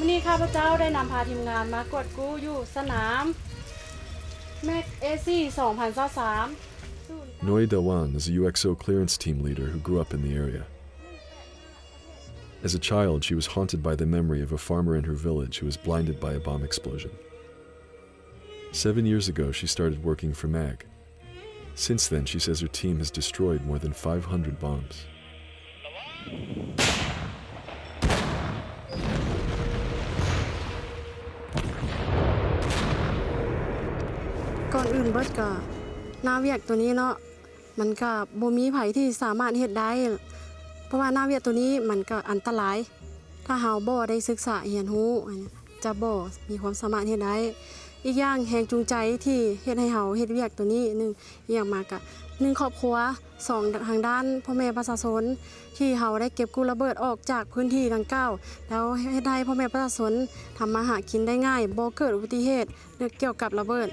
ມື້ນີ້ຂ້າພະເຈົ້າໄດ້ນຳພາທີມງານມາກວດກູ້ຢູ່ສະໜາມ ແມັກ ເອຊີ ສອງພັນຊາວສາມ. Noé Delwan is a U X O clearance team leader who grew up in the area. As a child, she was haunted by the memory of a farmer in her village who was blinded by a bomb explosion. Seven years ago, she started working for mag. Since then, she says her team has destroyed more than five hundred bombs. ກ່ອນອື່ນເບິດກໍ ໜ້າວຽກໂຕນີ້ເນາະ ມັນກໍບໍ່ມີໃຜທີ່ສາມາດເຮັດໄດ້ ເພາະວ່າໜ້າວຽກໂຕນີ້ມັນກໍອັນຕະລາຍ ຖ້າເຮົາບໍ່ໄດ້ສຶກສາຮຽນຮູ້ ຈະບໍ່ມີຄວາມສາມາດເຮັດໄດ້. ອີກຢ່າງແຮງຈູງໃຈທີ່ເຮັດໃຫ້ເຮົາເຮັດວຽກໂຕນີ້ ໜຶ່ງ ອີກຢ່າງມາກະ ໜຶ່ງ ຄອບຄົວ ສອງ ທາງດ້ານພໍ່ແມ່ປະຊາຊົນ ທີ່ເຮົາໄດ້ເກັບກູ້ລະເບີດອອກຈາກພື້ນທີ່ດັ່ງກ່າວ ແລ້ວເຮັດໃຫ້ພໍ່ແມ່ປະຊາຊົນທຳມາຫາກິນໄດ້ງ່າຍ ບໍ່ເກີດອຸບັດຕິເຫດ ກ່ຽວກັບລະເບີດ.